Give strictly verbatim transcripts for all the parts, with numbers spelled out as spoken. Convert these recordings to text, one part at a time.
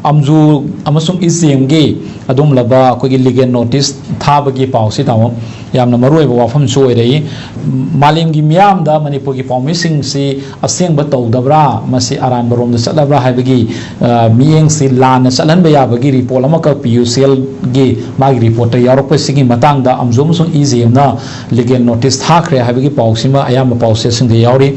ꯑꯝꯖꯨ ꯑꯃꯁꯨꯡ ꯏꯁ ꯗꯤ ꯑꯦꯝꯒꯤ ꯑꯗꯨꯒꯨꯝꯂꯕ ꯑꯩꯈꯣꯏꯒꯤ ꯂꯤꯒꯦꯜ ꯅꯣꯇꯤꯁ ꯊꯥꯕꯒꯤ ꯄꯥꯎꯁꯤ, ꯇꯥꯃꯣ, ꯌꯥꯝꯅ ꯃꯔꯨꯑꯣꯏꯕ ꯋꯥꯐꯝꯁꯨ ꯑꯣꯏꯔꯛꯏ꯫ ꯃꯥꯂꯦꯝꯒꯤ ꯃꯤꯌꯥꯝꯗ ꯃꯅꯤꯄꯨꯔꯒꯤ ꯄꯥꯎꯃꯤꯁꯤꯡꯁꯤ ꯑꯁꯦꯡꯕ ꯇꯧꯗꯕ꯭ꯔꯥ, ꯃꯁꯤ ꯑꯔꯥꯟꯕ ꯔꯣꯝꯗ ꯆꯠꯂꯕ꯭ꯔꯥ ꯍꯥꯏꯕꯒꯤ, ꯑ, ꯃꯤꯠꯌꯦꯡꯁꯤ ꯂꯥꯟꯅ ꯆꯠꯍꯟꯕ ꯌꯥꯕꯒꯤ ꯔꯤꯄꯣꯔꯠ ꯑꯃꯈꯛ ꯄꯤ ꯌꯨ ꯁꯤ ꯑꯦꯜꯒꯤ ꯃꯥꯒꯤ ꯔꯤꯄꯣꯔꯠꯇ ꯌꯥꯎꯔꯛꯄꯁꯤꯒꯤ ꯃꯇꯥꯡꯗ ꯑꯝꯖꯨ ꯑꯃꯁꯨꯡ ꯏ ꯖꯤ ꯑꯦꯝꯅ ꯂꯤꯒꯦꯜ ꯅꯣꯇꯤꯁ ꯊꯥꯈ꯭ꯔꯦ ꯍꯥꯏꯕꯒꯤ ꯄꯥꯎꯁꯤꯃ ꯑꯌꯥꯝꯕ ꯄꯥꯎꯆꯦꯁꯤꯡꯗ ꯌꯥꯎꯔꯤ꯫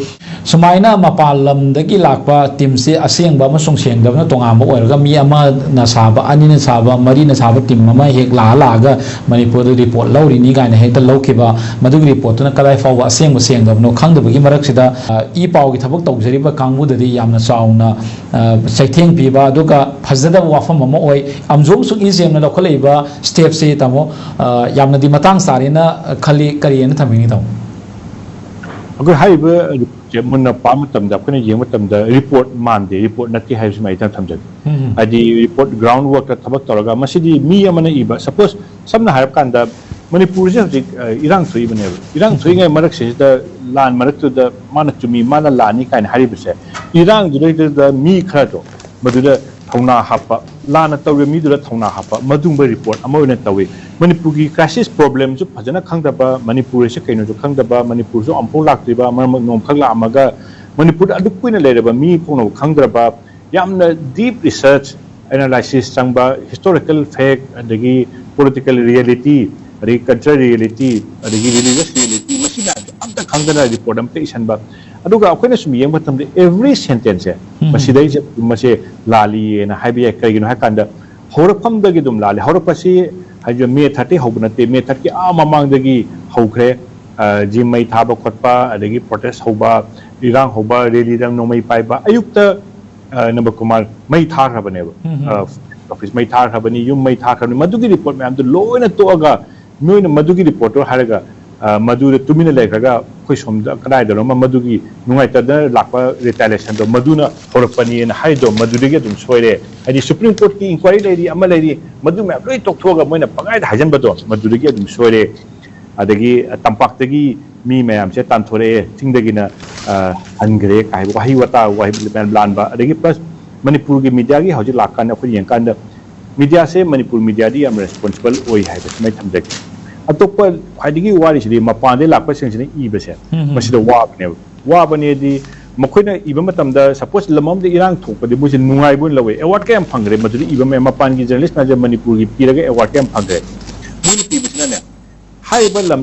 ꯁꯨꯃꯥꯏꯅ ꯃꯄꯥꯟ ꯂꯝꯗꯒꯤ ꯂꯥꯛꯄ ꯇꯤꯝꯁꯤ ꯑꯁꯦꯡꯕ ꯑꯃꯁꯨꯡ ꯁꯦꯡꯗꯕꯅ ꯇꯣꯉꯥꯟꯕ ꯑꯣꯏꯔꯒ, ꯃꯤ ꯑꯃꯅ ꯁꯥꯕ, ꯑꯅꯤꯅ ꯁꯥꯕ, ꯃꯔꯤꯅ ꯁꯥꯕ ꯇꯤꯝ ꯑꯃ ꯍꯦꯛ ꯂꯥꯛꯑ ꯂꯥꯛꯑꯒ ꯃꯅꯤꯄꯨꯔꯗ ꯔꯤꯄꯣꯔꯠ ꯂꯧꯔꯤꯅꯤ ꯀꯥꯏꯅ ꯍꯦꯛꯇ ꯂꯧꯈꯤꯕ, ꯃꯗꯨꯒꯤ ꯔꯤꯄꯣꯔꯠꯇꯨꯅ ꯀꯗꯥꯏ ꯐꯥꯎꯕ ꯑꯁꯦꯡꯕ ꯁꯦꯡꯗꯕꯅꯣ ꯈꯪꯗꯕꯒꯤ ꯃꯔꯛꯁꯤꯗ, ꯑ, ꯏ ꯄꯥꯎꯒꯤ ꯊꯕꯛ ꯇꯧꯖꯔꯤꯕ ꯀꯥꯡꯕꯨꯗꯗꯤ ꯌꯥꯝꯅ ꯆꯥꯎꯅ, ꯑ, ꯆꯩꯊꯦꯡ ꯄꯤꯕ, ꯑꯗꯨꯒ ꯐꯖꯗꯕ ꯋꯥꯐꯝ ꯑꯃ ꯑꯣꯏ꯫ ꯑꯝꯖꯨ ꯑꯃꯁꯨꯡ ꯏ ꯖꯤ ꯑꯦꯝꯅ ꯂꯧꯈꯠꯂꯛꯏꯕ ꯁ꯭ꯇꯦꯞꯁꯤ, ꯇꯥꯃꯣ, ꯑ, ꯌꯥꯝꯅꯗꯤ ꯃꯇꯥꯡ ꯆꯥꯔꯦꯅ ꯈꯜꯂꯤ꯫ ꯀꯔꯤ ꯍꯥꯏꯅ ꯊꯝꯕꯤꯅꯤ, ꯇꯥꯃꯣ? ꯑꯩꯈꯣꯏ ꯍꯥꯏꯔꯤꯕ ꯔꯤꯄꯣꯔꯠꯁꯦ ꯃꯨꯟꯅ ꯄꯥꯕ ꯃꯇꯝꯗ, ꯑꯩꯈꯣꯏꯅ ꯌꯦꯡꯕ ꯃꯇꯝꯗ, ꯔꯤꯄꯣꯔꯠ ꯃꯥꯟꯗꯦ, ꯔꯤꯄꯣꯔꯠ ꯅꯠꯇꯦ ꯍꯥꯏꯕꯁꯤꯃ ꯑꯩ ꯏꯊꯝ ꯊꯝꯖꯒꯦ꯫ ꯎꯝ. ꯍꯥꯏꯗꯤ ꯔꯤꯄꯣꯔꯠ, ꯒ꯭ꯔꯥꯎꯟ ꯋꯥꯔꯛꯇ ꯊꯕꯛ ꯇꯧꯔꯒ, ꯃꯁꯤꯗꯤ ꯃꯤ ꯑꯃꯅ ꯏꯕ, ꯁꯄꯣꯁ, ꯁꯝꯅ ꯍꯥꯏꯔꯕ ꯀꯥꯟꯗ, ꯃꯅꯤꯄꯨꯔꯁꯦ ꯍꯧꯖꯤꯛ, ꯑ, ꯏꯔꯥꯡ ꯊꯣꯛꯏꯕꯅꯦꯕ꯫ ꯏꯔꯥꯡ ꯊꯣꯛꯏꯉꯩ ꯃꯔꯛꯁꯤꯗ, ꯂꯥꯟ ꯃꯔꯛꯇꯨꯗ ꯃꯥꯅ ꯆꯨꯝꯃꯤ, ꯃꯥꯅ ꯂꯥꯟꯅꯤ ꯀꯥꯏꯅ ꯍꯥꯏꯔꯤꯕꯁꯦ, ꯏꯔꯥꯡꯗꯨꯗꯩꯗꯨꯗ ꯃꯤ ꯈꯔꯗꯣ ꯃꯗꯨꯗ ꯊꯧꯅꯥ ꯍꯥꯞꯄ, ꯂꯥꯟꯅ ꯇꯧꯔꯤꯕ ꯃꯤꯗꯨꯗ ꯊꯧꯅꯥ ꯍꯥꯞꯄ, ꯃꯗꯨꯒꯨꯝꯕ ꯔꯤꯄꯣꯔꯠ ꯑꯃ ꯑꯣꯏꯅ ꯇꯧꯏ꯫ ꯃꯅꯤꯄꯨꯔꯒꯤ ꯀ꯭ꯔꯥꯏꯁꯤꯁ ꯄ꯭ꯔꯣꯕ꯭ꯂꯦꯝꯁꯨ ꯐꯖꯅ ꯈꯪꯗꯕ, ꯃꯅꯤꯄꯨꯔ ꯑꯁꯤ ꯀꯩꯅꯣꯁꯨ ꯈꯪꯗꯕ, ꯃꯅꯤꯄꯨꯔꯁꯨ ꯑꯃꯨꯛꯐꯥꯎ ꯂꯥꯛꯇ꯭ꯔꯤꯕ, ꯃꯔꯛ ꯃꯔꯛ ꯅꯣꯡꯃꯈꯛ ꯂꯥꯛꯑꯝꯃꯒ ꯃꯅꯤꯄꯨꯔꯗ ꯑꯗꯨꯛ ꯀꯨꯏꯅ ꯂꯩꯔꯕ ꯃꯤ ꯄꯨꯝꯅꯃꯛ ꯈꯪꯗ꯭ꯔꯕ, ꯌꯥꯝꯅ ꯗꯤꯞ ꯔꯤꯁꯔꯆ, ꯑꯦꯅꯥꯂꯥꯏꯁꯤꯁ ꯆꯪꯕ, ꯍꯤꯁꯇꯣꯔꯤꯀꯦꯜ ꯐꯦꯛ, ꯑꯗꯒꯤ ꯄꯣꯂꯤꯇꯤꯀꯦꯜ ꯔꯤꯌꯦꯂꯤꯇꯤ, ꯑꯗꯒꯤ ꯀꯜꯆꯔꯦꯜ ꯔꯤꯌꯦꯂꯤꯇꯤ, ꯑꯗꯒꯤ ꯔꯤꯂꯤꯖꯁ ꯔꯤꯌꯦꯂꯤꯇꯤ, ꯃꯁꯤ ꯃꯌꯥꯝꯁꯦ ꯑꯝꯇ ꯈꯪꯗꯅ ꯔꯤꯄꯣꯔꯠ ꯑꯝꯇ ꯏꯁꯟꯕ꯫ ꯑꯗꯨꯒ ꯑꯩꯈꯣꯏꯅ ꯁꯨꯝ ꯌꯦꯡꯕ ꯃꯇꯝꯗ, ꯑꯦꯚ꯭ꯔꯤ ꯁꯦꯟꯇꯦꯟꯁꯁꯦ, ꯎꯝ. ꯃꯁꯤꯗꯩꯁꯦ, ꯃꯁꯦ ꯂꯥꯜꯂꯤꯌꯦꯅ ꯍꯥꯏꯕ ꯌꯥꯏ꯫ ꯀꯩꯒꯤꯅꯣ ꯍꯥꯏ ꯀꯥꯟꯗ, ꯍꯧꯔꯛꯐꯝꯗꯒꯤ ꯑꯗꯨꯝ ꯂꯥꯜꯂꯤ꯫ ꯍꯧꯔꯛꯄꯁꯤ ꯍꯥꯏꯗꯤ ꯃꯦ ꯊꯥꯔꯇꯤ ꯍꯧꯕ ꯅꯠꯇꯦ, ꯃꯦ ꯊꯥꯔꯇꯤ ꯑꯥ ꯃꯃꯥꯡꯗꯒꯤ ꯍꯧꯈ꯭ꯔꯦ꯫ ꯑ, ꯖꯤꯝ ꯃꯩ ꯊꯥꯕ ꯈꯣꯠꯄ, ꯑꯗꯒꯤ ꯄ꯭ꯔꯣꯇꯦꯁ ꯍꯧꯕ, ꯏꯔꯥꯡ ꯍꯧꯕ, ꯔꯦꯂꯤꯗ ꯅꯣꯡꯃꯩ ꯄꯥꯏꯕ, ꯑꯌꯨꯛꯇ, ꯑ, ꯅꯕꯀꯨꯃꯥꯔ ꯃꯩ ꯊꯥꯈ꯭ꯔꯕꯅꯦꯕ꯫ ꯎꯝ. ꯑ, ꯑꯣꯐꯤꯁ ꯃꯩ ꯊꯥꯈ꯭ꯔꯕꯅꯤ, ꯌꯨꯝ ꯃꯩ ꯊꯥꯈ꯭ꯔꯕꯅꯤ, ꯃꯗꯨꯒꯤ ꯔꯤꯄꯣꯔꯠ ꯃꯌꯥꯝꯗꯨ ꯂꯣꯏꯅ ꯇꯣꯛꯑꯒ, ꯃꯤꯑꯣꯏꯅ ꯃꯗꯨꯒꯤ ꯔꯤꯄꯣꯔꯠꯇꯨ ꯍꯥꯏꯔꯒ, ꯑ, ꯃꯗꯨꯗ ꯇꯨꯃꯤꯟꯅ ꯂꯩꯈ꯭ꯔꯒ, ꯑꯩꯈꯣꯏ ꯁꯣꯝꯗ ꯀꯗꯥꯏꯗꯅꯣꯃ ꯃꯗꯨꯒꯤ ꯅꯨꯡꯉꯥꯏꯇꯗꯅ ꯂꯥꯛꯄ ꯔꯤꯇꯥꯂꯤꯌꯦꯁꯟꯗꯣ ꯃꯗꯨꯅ ꯍꯧꯔꯛꯄꯅꯤꯅ ꯍꯥꯏꯗꯣ, ꯃꯗꯨꯗꯒꯤ ꯑꯗꯨꯝ ꯁꯣꯏꯔꯦ꯫ ꯍꯥꯏꯗꯤ ꯁꯨꯄ꯭ꯔꯤꯝ ꯀꯣꯔꯠꯀꯤ ꯏꯟꯀ꯭ꯋꯥꯏꯔꯤ ꯂꯩꯔꯤ, ꯑꯃ ꯂꯩꯔꯤ, ꯃꯗꯨ ꯃꯌꯥꯝ ꯂꯣꯏ ꯇꯣꯛꯊꯣꯛꯑꯒ ꯃꯣꯏꯅ ꯄꯪꯍꯥꯏꯗ ꯍꯥꯏꯖꯟꯕꯗꯣ, ꯃꯗꯨꯗꯒꯤ ꯑꯗꯨꯝ ꯁꯣꯏꯔꯦ꯫ ꯑꯗꯒꯤ ꯇꯝꯄꯥꯛꯇꯒꯤ ꯃꯤ ꯃꯌꯥꯝꯁꯦ ꯇꯥꯟꯊꯣꯔꯛꯑꯦ, ꯆꯤꯡꯗꯒꯤꯅ, ꯑ, ꯍꯟꯈ꯭ꯔꯦ ꯀꯥꯏꯕ ꯋꯥꯍꯩ ꯋꯥꯇꯥ, ꯋꯥꯍꯩ ꯃꯌꯥꯝ ꯂꯥꯟꯕ, ꯑꯗꯒꯤ ꯄ꯭ꯂꯁ ꯃꯅꯤꯄꯨꯔꯒꯤ ꯃꯤꯗꯤꯌꯥꯒꯤ ꯍꯧꯖꯤꯛ ꯂꯥꯛꯀꯥꯟꯗ ꯑꯩꯈꯣꯏ ꯌꯦꯡꯀꯥꯟꯗ ꯃꯤꯗꯤꯌꯥꯁꯦ ꯃꯅꯤꯄꯨꯔ ꯃꯤꯗꯤꯌꯥꯗꯤ ꯌꯥꯝ ꯔꯦꯁꯄꯣꯟꯁꯤꯕꯜ ꯑꯣꯏ ꯍꯥꯏꯕꯁꯤꯃ ꯑꯩ ꯊꯝꯖꯒꯦ꯫ ꯑꯇꯣꯞꯄ ꯈ꯭ꯋꯥꯏꯗꯒꯤ ꯋꯥꯔꯤꯁꯤꯗꯤ ꯃꯄꯥꯟꯗꯒꯤ ꯂꯥꯛꯄꯁꯤꯡꯁꯤꯅ ꯏꯕꯁꯦ, ꯎꯝ, ꯎꯝ꯫ ꯃꯁꯤꯗ ꯋꯥꯕꯅꯦꯕ꯫ ꯋꯥꯕꯅꯦꯗꯤ ꯃꯈꯣꯏꯅ ꯏꯕ ꯃꯇꯝꯗ, ꯁꯄꯣꯁ, ꯂꯝ ꯑꯃꯗ ꯏꯔꯥꯡ ꯊꯣꯛꯄꯗꯤ ꯃꯣꯏꯁꯦ ꯅꯨꯡꯉꯥꯏꯕ ꯑꯣꯏꯅ ꯂꯧꯋꯦ, ꯑꯦꯋꯥꯔꯗ ꯀꯌꯥꯝ ꯐꯪꯈ꯭ꯔꯦ ꯃꯗꯨꯗ ꯏꯕ ꯃꯌꯥꯝ, ꯃꯄꯥꯟꯒꯤ ꯖꯔꯅꯦꯂꯤꯁ ꯃꯌꯥꯝꯁꯦ ꯃꯅꯤꯄꯨꯔꯒꯤ ꯄꯤꯔꯒ ꯑꯦꯋꯥꯔꯗ ꯀꯌꯥꯝ ꯐꯪꯈ꯭ꯔꯦ꯫ ꯃꯣꯏꯅ ꯄꯤꯕꯁꯤꯅꯅꯦ, ꯍꯥꯏꯔꯤꯕ ꯂꯝ,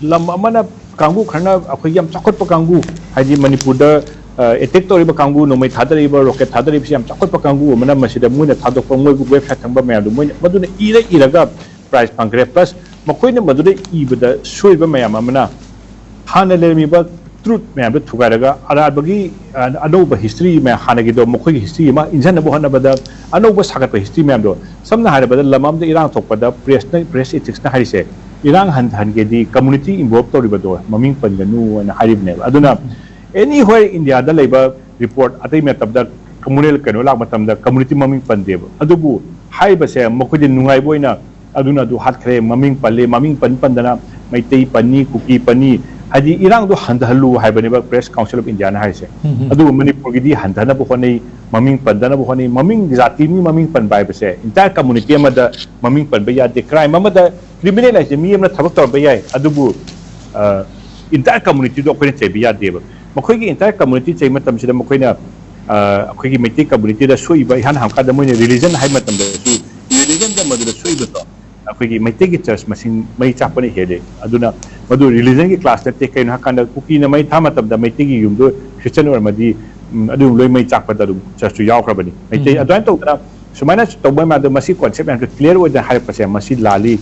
ꯂꯝ ꯑꯃꯅ, ꯀꯥꯡꯕꯨ ꯈꯔꯅ ꯑꯩꯈꯣꯏꯒꯤ ꯌꯥꯝ ꯆꯥꯎꯈꯠꯄ ꯀꯥꯡꯕꯨ, ꯍꯥꯏꯗꯤ ꯃꯅꯤꯄꯨꯔꯗ ꯑꯦꯇꯦꯛ ꯇꯧꯔꯤꯕ ꯀꯥꯡꯕꯨ, ꯅꯣꯡꯃꯩ ꯊꯥꯗꯔꯛꯏꯕ, ꯔꯣꯀꯦꯠ ꯊꯥꯗꯔꯛꯏꯕꯁꯤ ꯌꯥꯝ ꯆꯥꯎꯈꯠꯄ ꯀꯥꯡꯕꯨ ꯑꯃꯅ ꯃꯁꯤꯗ ꯃꯣꯏꯅ ꯊꯥꯗꯣꯛꯄ, ꯃꯣꯏꯒꯤ ꯋꯦꯕꯁꯥꯏꯠ ꯊꯝꯕ ꯃꯌꯥꯝꯗꯨ ꯃꯣꯏꯅ ꯃꯗꯨꯅ ꯏꯔ ꯏꯔꯒ ꯄ꯭ꯔꯥꯏꯖ ꯐꯪꯈ꯭ꯔꯦ꯫ ꯄ꯭ꯂꯁ ꯃꯈꯣꯏꯅ ꯃꯗꯨꯗ ꯏꯕꯗ ꯁꯣꯏꯕ ꯃꯌꯥꯝ ꯑꯃꯅ ꯍꯥꯟꯅ ꯂꯩꯔꯝꯃꯤꯕ ꯇ꯭ꯔꯨꯠ ꯃꯌꯥꯝꯗꯣ ꯊꯨꯒꯥꯏꯔꯒ ꯑꯔꯥꯟꯕꯒꯤ, ꯑ, ꯑꯅꯧꯕ ꯍꯤꯁꯇ꯭ꯔꯤ ꯃꯌꯥꯝ, ꯍꯥꯟꯅꯒꯤꯗꯣ ꯃꯈꯣꯏꯒꯤ ꯍꯤꯁꯇ꯭ꯔꯤ ꯑꯃ ꯏꯟꯖꯟꯅꯕ ꯍꯣꯠꯅꯕꯗ ꯑꯅꯧꯕ ꯁꯥꯒꯠꯄ ꯍꯤꯁꯇ꯭ꯔꯤ ꯃꯌꯥꯝꯗꯣ, ꯁꯝꯅ ꯍꯥꯏꯔꯕꯗ ꯂꯝ ꯑꯃꯗ ꯏꯔꯥꯡ ꯊꯣꯛꯄꯗ ꯄ꯭ꯔꯦꯁꯅ, ꯄ꯭ꯔꯦꯁ ꯏꯊꯤꯛꯁꯅ ꯍꯥꯏꯔꯤꯁꯦ, ꯏꯔꯥꯡ ꯍꯟꯊꯍꯟꯒꯦꯗꯤ ꯀꯝꯃꯨꯅꯤꯇꯤ ꯏꯟꯚꯣꯜꯕ ꯇꯧꯔꯤꯕꯗꯣ ꯃꯃꯤꯡ ꯄꯟꯒꯅꯨ ꯍꯥꯏꯅ ꯍꯥꯏꯔꯤꯕꯅꯦꯕ꯫ ꯑꯗꯨꯅ ꯑꯦꯅꯤꯋꯦꯌꯔ ꯏꯟꯗꯤꯌꯥꯗ ꯂꯩꯕ ꯔꯤꯄꯣꯔꯠ ꯑꯇꯩ ꯃꯇꯝꯗ ꯀꯝꯃꯨꯅꯦꯜ ꯀꯩꯅꯣ ꯂꯥꯛꯄ ꯃꯇꯝꯗ ꯀꯝꯃꯨꯅꯤꯇꯤ ꯃꯃꯤꯡ ꯄꯟꯗꯦꯕ꯫ ꯑꯗꯨꯕꯨ ꯍꯥꯏꯔꯤꯕꯁꯦ ꯃꯈꯣꯏꯗꯤ ꯅꯨꯡꯉꯥꯏꯕ ꯑꯣꯏꯅ ꯑꯗꯨꯅ ꯑꯗꯨ ꯍꯥꯠꯈ꯭ꯔꯦ, ꯃꯃꯤꯡ ꯄꯜꯂꯦ, ꯃꯃꯤꯡ ꯄꯟ ꯄꯟꯗꯅ ꯃꯩꯇꯩ ꯄꯟꯅꯤ, ꯀꯨꯀꯤ ꯄꯟꯅꯤ, ꯍꯥꯏꯗꯤ ꯏꯔꯥꯡꯗꯣ ꯍꯟꯊꯍꯜꯂꯨ ꯍꯥꯏꯕꯅꯦꯕ Press Council of Indiaꯅ ꯍꯥꯏꯔꯤꯁꯦ꯫ ꯎꯝ, ꯎꯝ꯫ ꯑꯗꯨꯕꯨ ꯃꯅꯤꯄꯨꯔꯒꯤꯗꯤ ꯍꯟꯊꯅꯕ ꯍꯣꯠꯅꯩ, ꯃꯃꯤꯡ ꯄꯟꯗꯅꯕ ꯍꯣꯠꯅꯩ꯫ ꯃꯃꯤꯡ, ꯖꯥꯇꯤ ꯃꯤ ꯃꯃꯤꯡ ꯄꯟꯕ ꯍꯥꯏꯕꯁꯦ entire community ꯑꯃꯗ ꯃꯃꯤꯡ ꯄꯟꯕ ꯌꯥꯗꯦ꯫ ꯀ꯭ꯔꯥꯏꯝ ꯑꯃꯗ, ꯀ꯭ꯔꯤꯃꯤꯅꯦꯜ ꯍꯥꯏꯁꯦ ꯃꯤ ꯑꯃꯅ ꯊꯕꯛ ꯇꯧꯔꯝꯕ ꯌꯥꯏ, ꯑꯗꯨꯕꯨ, ꯑ, entire communityꯗꯣ ꯑꯩꯈꯣꯏꯅ ꯆꯩꯕ ꯌꯥꯗꯦꯕ꯫ ꯃꯈꯣꯏꯒꯤ entire community ꯆꯩ ꯃꯇꯝꯁꯤꯗ ꯃꯈꯣꯏꯅ, ꯑ, ꯑꯩꯈꯣꯏꯒꯤ ꯃꯩꯇꯩ communityꯗ ꯁꯣꯛꯏꯕ ꯏꯍꯥꯟ ꯍꯥꯟꯕ ꯀꯥꯟꯗ ꯃꯣꯏꯅ religion ꯍꯥꯏꯕ ꯃꯇꯝꯗꯁꯨ religionꯗ ꯃꯗꯨꯗ ꯁꯣꯛꯏꯕꯗꯣ ꯑꯩꯈꯣꯏꯒꯤ ꯃꯩꯇꯩꯒꯤ church ꯃꯁꯤꯡ ꯃꯩ ꯆꯥꯛꯄꯅ ꯍꯦꯜꯂꯦ꯫ ꯑꯗꯨꯅ ꯃꯗꯨ religionꯒꯤ class ꯅꯠꯇꯦ꯫ ꯀꯩꯅꯣ ꯍꯥꯏꯀꯥꯟꯗ ꯀꯨꯀꯤꯅ ꯃꯩ ꯊꯥ ꯃꯇꯝꯗ ꯃꯩꯇꯩꯒꯤ ꯌꯨꯝꯗꯣ Christian ꯑꯣꯏꯔꯝꯃꯗꯤ, ꯎꯝ, ꯑꯗꯨ ꯂꯣꯏ ꯃꯩ ꯆꯥꯛꯄꯗ ꯑꯗꯨꯝ churchꯇꯨ ꯌꯥꯎꯈ꯭ꯔꯕꯅꯤ꯫ ꯃꯩꯇꯩ ꯎꯝ꯫ ꯑꯗꯨꯃꯥꯏꯅ ꯇꯧꯗꯅ ꯁꯨꯃꯥꯏꯅ ꯇꯧꯕ ꯃꯌꯥꯝꯗꯣ ꯃꯁꯤ concept ꯃꯌꯥꯝꯁꯦ clear ꯑꯣꯏꯗꯅ ꯍꯥꯏꯔꯛꯄꯁꯦ ꯃꯁꯤ ꯂꯥꯜꯂꯤ,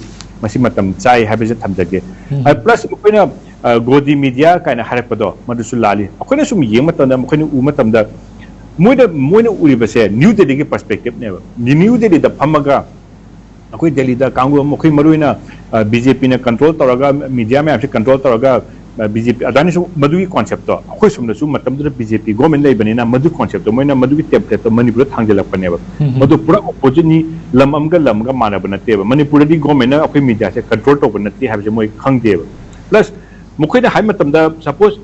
ꯃꯁꯤ ꯃꯇꯝ ꯆꯥꯏ ꯍꯥꯏꯕꯁꯦ ꯊꯝꯖꯒꯦ꯫ ꯎꯝ꯫ ꯑ, plus ꯃꯈꯣꯏꯅ, ꯑ, ꯒꯣꯗꯤ media ꯀꯥꯏꯅ ꯍꯥꯏꯔꯛꯄꯗꯣ ꯃꯗꯨꯁꯨ ꯂꯥꯜꯂꯤ꯫ ꯑꯩꯈꯣꯏꯅ ꯁꯨꯝ ꯌꯦꯡꯕ ꯃꯇꯝꯗ, ꯃꯈꯣꯏꯅ ꯎꯕ ꯃꯇꯝꯗ ꯃꯣꯏꯗ, ꯃꯣꯏꯅ ꯎꯔꯤꯕꯁꯦ ꯅ꯭ꯌꯨ ꯗꯦꯜꯂꯤꯒꯤ perspectiveꯅꯦꯕ꯫ ꯅ꯭ꯌꯨ ꯗꯦꯜꯂꯤꯗ ꯐꯝꯃꯒ ꯑꯩꯈꯣꯏ ꯗꯦꯜꯂꯤꯗ ꯀꯥꯡꯕꯨ ꯑꯃ, ꯑꯩꯈꯣꯏ ꯃꯔꯨꯑꯣꯏꯅ, ꯑ, BJPꯅ control ꯇꯧꯔꯒ, media ꯃꯌꯥꯝꯁꯦ control ꯇꯧꯔꯒ, ꯑ, BJP ꯑꯗꯨꯃꯥꯏꯅꯁꯨ ꯃꯗꯨꯒꯤ conceptꯇꯣ ꯑꯩꯈꯣꯏ ꯁꯣꯝꯗꯁꯨ ꯃꯇꯝꯗꯨꯗ BJP government ꯂꯩꯕꯅꯤꯅ ꯃꯗꯨ conceptꯇꯣ ꯃꯣꯏꯅ ꯃꯗꯨꯒꯤ templateꯇꯣ ꯃꯅꯤꯄꯨꯔꯗ ꯊꯥꯡꯖꯜꯂꯛꯄꯅꯦꯕ꯫ ꯎꯝ, ꯎꯝ꯫ ꯃꯗꯨ ꯄꯨꯔꯥ oppositeꯅꯤ, ꯂꯝ ꯑꯃꯒ ꯂꯝ ꯑꯃꯒ ꯃꯥꯟꯅꯕ ꯅꯠꯇꯦꯕ꯫ ꯃꯅꯤꯄꯨꯔꯗꯗꯤ governmentꯅ ꯑꯩꯈꯣꯏ mediaꯁꯦ control ꯇꯧꯕ ꯅꯠꯇꯦ ꯍꯥꯏꯕꯁꯦ ꯃꯣꯏ ꯈꯪꯗꯦꯕ꯫ Plus ꯃꯈꯣꯏꯅ ꯍꯥꯏ ꯃꯇꯝꯗ, suppose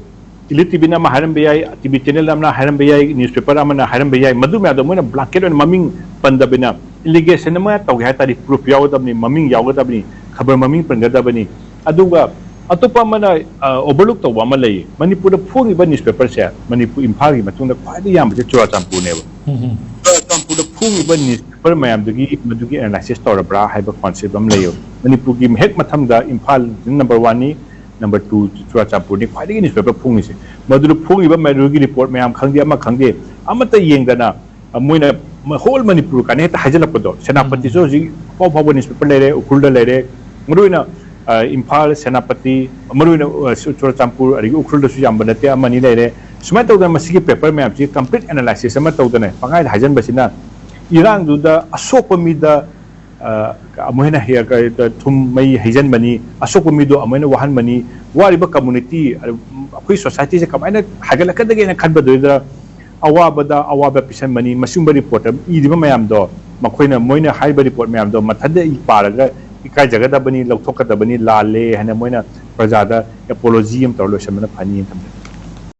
Elite ꯇꯤꯚꯤꯅ ꯑꯃ ꯍꯥꯏꯔꯝꯕ ꯌꯥꯏ, ꯇꯤꯚꯤ ꯆꯦꯅꯦꯜ ꯑꯃꯅ ꯍꯥꯏꯔꯝꯕ ꯌꯥꯏ, ꯅ꯭ꯌꯨꯁꯄꯦꯄꯔ ꯑꯃꯅ ꯍꯥꯏꯔꯝꯕ ꯌꯥꯏ, ꯃꯗꯨ ꯃꯌꯥꯝꯗꯣ ꯃꯣꯏꯅ ꯕ꯭ꯂꯥꯡꯀꯦꯠ ꯑꯣꯏꯅ ꯃꯃꯤꯡ ꯄꯟꯗꯕꯅ, ꯑꯦꯂꯤꯒꯦꯁꯟ ꯑꯃ ꯇꯧꯒꯦ ꯍꯥꯏ ꯇꯥꯔꯗꯤ ꯄ꯭ꯔꯨꯐ ꯌꯥꯎꯒꯗꯕꯅꯤ, ꯃꯃꯤꯡ ꯌꯥꯎꯒꯗꯕꯅꯤ, ꯈꯕꯔ ꯃꯃꯤꯡ ꯄꯟꯒꯗꯕꯅꯤ꯫ ꯑꯗꯨꯒ ꯑꯇꯣꯞꯄ ꯑꯃꯅ ꯑꯣꯚꯔꯂꯨꯛ ꯇꯧꯕ ꯑꯃ ꯂꯩꯌꯦ, ꯃꯅꯤꯄꯨꯔꯗ ꯐꯣꯡꯉꯤꯕ ꯅ꯭ꯌꯨꯁꯄꯦꯄꯔꯁꯦ, ꯃꯅꯤꯄꯨꯔ ꯏꯝꯐꯥꯜꯒꯤ ꯃꯇꯨꯡꯗ ꯈ꯭ꯋꯥꯏꯗꯒꯤ ꯌꯥꯝꯕꯁꯦ ꯆꯨꯔꯥꯆꯥꯟꯄꯨꯔꯅꯦꯕ꯫ ꯆꯨꯔꯥꯆꯥꯟꯄꯨꯔꯗ ꯐꯣꯡꯉꯤꯕ ꯅ꯭ꯌꯨꯁꯄꯦꯄꯔ ꯃꯌꯥꯝꯗꯨꯒꯤ ꯃꯗꯨꯒꯤ ꯑꯦꯅꯥꯂꯥꯏꯁꯤꯁ ꯇꯧꯔꯕ꯭ꯔꯥ ꯍꯥꯏꯕ ꯀꯣꯟꯁꯦꯞ ꯑꯃ ꯂꯩꯌꯦꯕ꯫ ꯃꯅꯤꯄꯨꯔꯒꯤ ꯍꯦꯛ ꯃꯊꯪꯗ ꯏꯝꯐꯥꯜ ꯅꯝꯕꯔ ꯋꯥꯟꯅꯤ, ꯅꯝꯕꯔ ꯇꯨ ꯆꯨꯔꯥꯆꯥꯟꯄꯨꯔꯅꯤ ꯈ꯭ꯋꯥꯏꯗꯒꯤ ꯅ꯭ꯌꯨꯁꯄꯦꯄꯔ ꯐꯣꯡꯉꯤꯁꯦ꯫ ꯃꯗꯨꯗ ꯐꯣꯡꯉꯤꯕ ꯃꯗꯨꯒꯤ ꯔꯤꯄꯣꯔꯠ ꯃꯌꯥꯝ ꯈꯪꯗꯦ, ꯑꯃ ꯈꯪꯗꯦ, ꯑꯃꯠꯇ ꯌꯦꯡꯗꯅ, ꯑ, ꯃꯣꯏꯅ ꯃ-, ꯍꯣꯜ ꯃꯅꯤꯄꯨꯔ ꯀꯥꯏꯅ ꯍꯦꯛꯇ ꯍꯥꯏꯖꯤꯜꯂꯛꯄꯗꯣ꯫ ꯁꯦꯅꯥꯄꯇꯤꯁꯨ ꯎꯝ꯫ ꯍꯧꯖꯤꯛ ꯑꯐꯥꯎ ꯑꯐꯥꯎꯕ ꯅ꯭ꯌꯨꯁꯄꯦꯄꯔ ꯂꯩꯔꯦ, ꯎꯈ꯭ꯔꯨꯜꯗ ꯂꯩꯔꯦ, ꯃꯔꯨꯑꯣꯏꯅ, ꯑ, ꯏꯝꯐꯥꯜ, ꯁꯦꯅꯥꯄꯇꯤ, ꯃꯔꯨꯑꯣꯏꯅ, ꯑ, ꯆꯨ-, ꯆꯨꯔꯥꯆꯥꯟꯄꯨꯔ, ꯑꯗꯒꯤ ꯎꯈ꯭ꯔꯨꯜꯗꯁꯨ ꯌꯥꯝꯕ ꯅꯠꯇꯦ, ꯑꯃꯅꯤ ꯂꯩꯔꯦ꯫ ꯁꯨꯃꯥꯏꯅ ꯇꯧꯗꯅ ꯃꯁꯤꯒꯤ ꯄꯦꯄꯔ ꯃꯌꯥꯝꯁꯤ ꯀꯝꯄ꯭ꯂꯤꯠ ꯑꯦꯅꯥꯂꯥꯏꯁꯤꯁ ꯑꯃ ꯇꯧꯗꯅ ꯄꯪꯍꯥꯏꯗ ꯍꯥꯏꯖꯟꯕꯁꯤꯅ ꯏꯔꯥꯡꯗꯨꯗ ꯑꯁꯣꯛꯄ ꯃꯤꯗ, ꯑ, ꯑꯃꯨꯛ ꯍꯦꯟꯅ ꯍꯦ-, ꯀ-, ꯊꯨꯝ ꯃꯩ ꯍꯩꯖꯟꯕꯅꯤ, ꯑꯁꯣꯛꯄ ꯃꯤꯗꯣ ꯑꯃꯨꯛ ꯍꯦꯟꯅ ꯋꯥꯍꯟꯕꯅꯤ, ꯋꯥꯔꯤꯕ ꯀꯝꯃꯨꯅꯤꯇꯤ, ꯑ, ꯑꯩꯈꯣꯏ ꯁꯣꯁꯥꯏꯇꯤꯁꯦ ꯀꯃꯥꯏꯅ ꯍꯥꯏꯒꯠꯂꯛꯀꯗꯒꯦꯅ ꯈꯟꯕꯗꯨꯗ ꯑꯋꯥꯕꯗ ꯑꯋꯥꯕ ꯄꯤꯁꯟꯕꯅꯤ꯫ ꯃꯁꯤꯒꯨꯝꯕ ꯔꯤꯄꯣꯔꯠꯇ ꯏꯔꯤꯕ ꯃꯌꯥꯝꯗꯣ, ꯃꯈꯣꯏꯅ, ꯃꯣꯏꯅ ꯍꯥꯏꯔꯤꯕ ꯔꯤꯄꯣꯔꯠ ꯃꯌꯥꯝꯗꯣ ꯃꯊꯟꯇ ꯏ ꯄꯥꯔꯒ ꯏꯀꯥꯏꯖꯒꯗꯕꯅꯤ, ꯂꯧꯊꯣꯛꯀꯗꯕꯅꯤ, ꯂꯥꯜꯂꯦ ꯍꯥꯏꯅ ꯃꯣꯏꯅ ꯄ꯭ꯔꯖꯥꯗ ꯑꯦꯄꯣꯂꯣꯖꯤ ꯑꯃ ꯇꯧꯔ ꯂꯣꯏꯁꯟꯕꯅ ꯐꯅꯤꯅ ꯊꯝꯖꯩ꯫